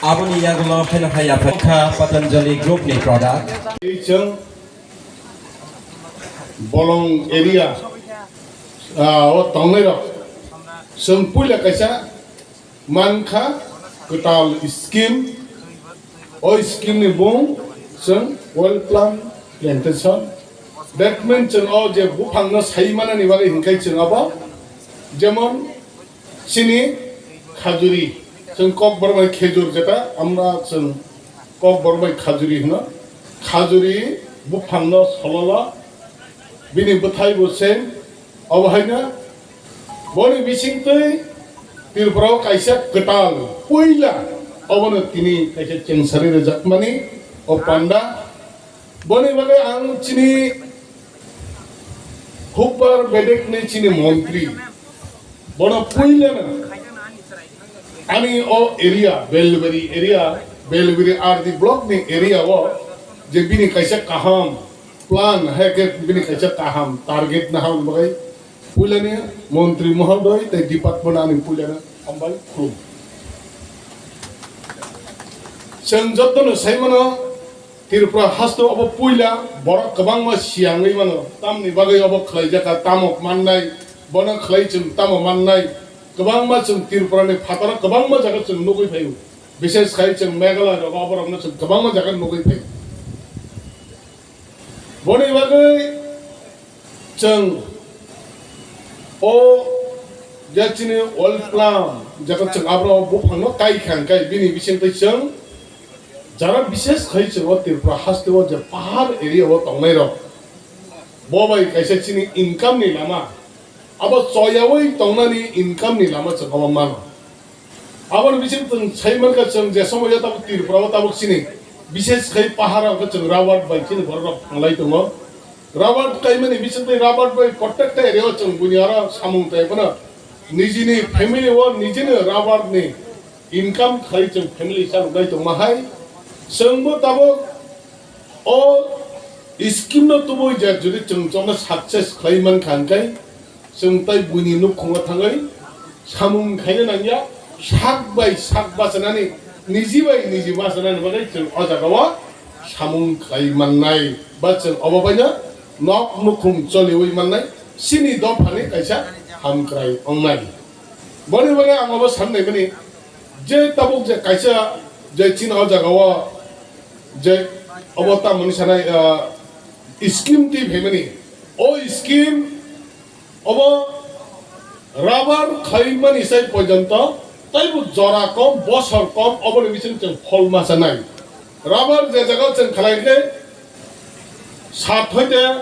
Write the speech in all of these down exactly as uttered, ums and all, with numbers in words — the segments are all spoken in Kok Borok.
Aboni yagulo haino hai yapha kha Patanjali Group ni product. Chwng Bolong area, ah, o tongnai rok chwng puila kaisa mankha kwtal scheme. O scheme ni bung chwng oil palm plantation. That means chwng o je buphang no sai manani bagwi hinkhai chwng abo jemon chini khajuri, chwng Kokborok bai khejur jeta, amra chwng Kokborok bai khajuri hino. Khajuri buphang no sololo, bini bwthai bo se, obo haino boni bisingtwi Tripura o kaisa kwtal puila obono tini kaisa chengsari rwjakmani o panda. Boni bagwi ang chini Hukbar Bedek ni chini montri, bono puilano ani o area, Belbari area, Belbari R D block ni area o je bini kaisa kaham plan, hai khe bini kaisa kaham target na hwn bagwi puilani montri moholdoi tei department ani puilano hambai khulum. Chwng jotono sai mano, Tripura haste obo puila borok kwbangma siyangwi mano, tamni bagwi obo khlaijak kha, tamo mannai, bono khlai chwng tamo mannai, kwbangma chwng Tripura ni phataro kwbangma jaga chwng nugwi phaio, bises khai chwng Meghalaya rogo oborokno chwng kwbangma jaga nugwi phaio. Boni bagwi chwng o je chini oil palm, jekon chwng abro buphangno kai kha, hwnkhe bini bisingtwi chwng jara bises khai chwng o Tripura haste o je pahar area o tongnai rok, bo bai kaisa chini income ni lama, abo choyaui tongnani income ni lama chwng obo mano. Aboni bising chwng sai mankha, chwng je somoio tabuk Tripura o tabuk chini bises khai pahar o chwng rubber bai chini borok rok thanglai tongo. Rubber kaimani bising twi rubber bai protected area o chwng buini aro samung tai phano nijini family o nijini rubber ni income khai chwng family chalok nai tongma hai. Chwngbo tabuk o scheme no tubui je jodi chwng chongno success khlai mankha hwnkhe, chwng tai buini nukhungo thangwi samung khaina nangya, sak bai sak bachanani, niji bai niji bachanani bagwi chwng o jagao samung khlai mannai, ba chwng obo baino nok nukhung choliui mannai, chini dophani kaisa hamkrai wngnai. Boni bagwi ang obo sannaimani je tabuk je kaisa je chini o jagao je obo tamoni sanai, ah, scheme twi phaimani, o scheme obo rubber khlaimani sai porjonto taibo jora kom, bosor kom, oboni bising chwng phol ma chanai. Rubber je jaga chwng khlai khe sat hoite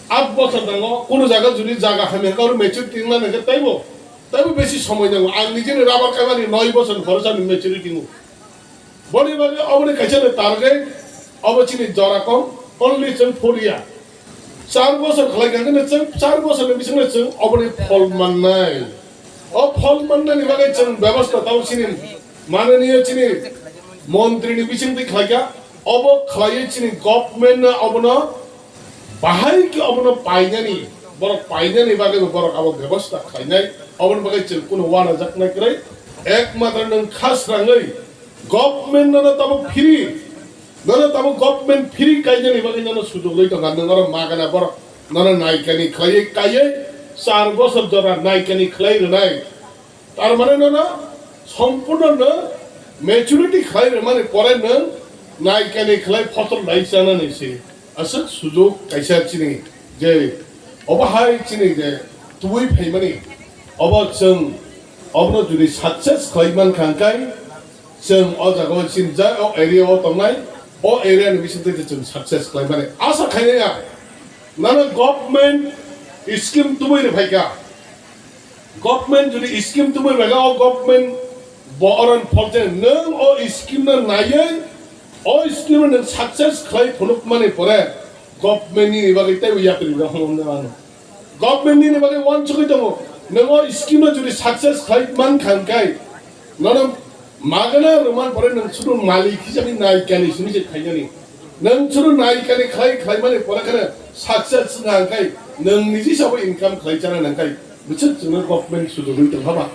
aat bosor nango, kunu jaga jodi jaga hamya khe oro maturity wngna nangkhe taibo, taibo besi somoi nango. Ang nijeni rubber kaimani noi bosor ni phorosa ni maturity wngo. Boni bagwi oboni kaisa le target, obo chini jora kom, only chwng four year. Char bosor khlai kha khe chwng char bosor ni bisingno chwng oboni phol mannai. O phol mannani bagwi chwng bebostha tamo chini mananiya chini montri ni bisingtwi khlai kha, obo khlaiwi chini government no obono bahai khe obono painani, borok painani bagwi bo borok abo bebostha khlainai, oboni bagwi chwng kunu uanajaknai kwrwi, ekmatro nwng kha srangwi government nono tabuk free, nono tabuk government free kainani bagwi nono sujok rwi tongkha, nwng oro magana borok nono naikani khlaiwi kaiwi char bosor jora naikani khlai rwnai. Tar mane nono sompurno no maturity khlai rwmani pore nwng naikani khlai photol lai chanani se aswk sujok kaisa chini je obo hai chini je tubui phaimani obo chwng obono jodi success khlai mankha hwnkhe chwng o jaga o chini ja o area o tongnai o area ni bisingtwi chwng success khlai mani asa khainai ang. Nano government scheme tubui rw phaikha. Government jodi scheme tubui rw phaikha, o government bo oron pholchai nwng o scheme no naiwi o scheme no nwng success khlai phunukmani pore government nini bagwi teibo yapri rw hwnwi ano. Government nini bagwi uansugwi tongo, nwng o scheme no jodi success khlai mankha hwnkhe nono magana rwman pore nwng suru malik hisabwi naikani simi se khainani. Nwng suru naikani khlai khlaimani pore kheno success wngkha hwnkhe nwng niji sabo income khlai chana nangkhe bwswk chwngno government sujogwi tongkha ba?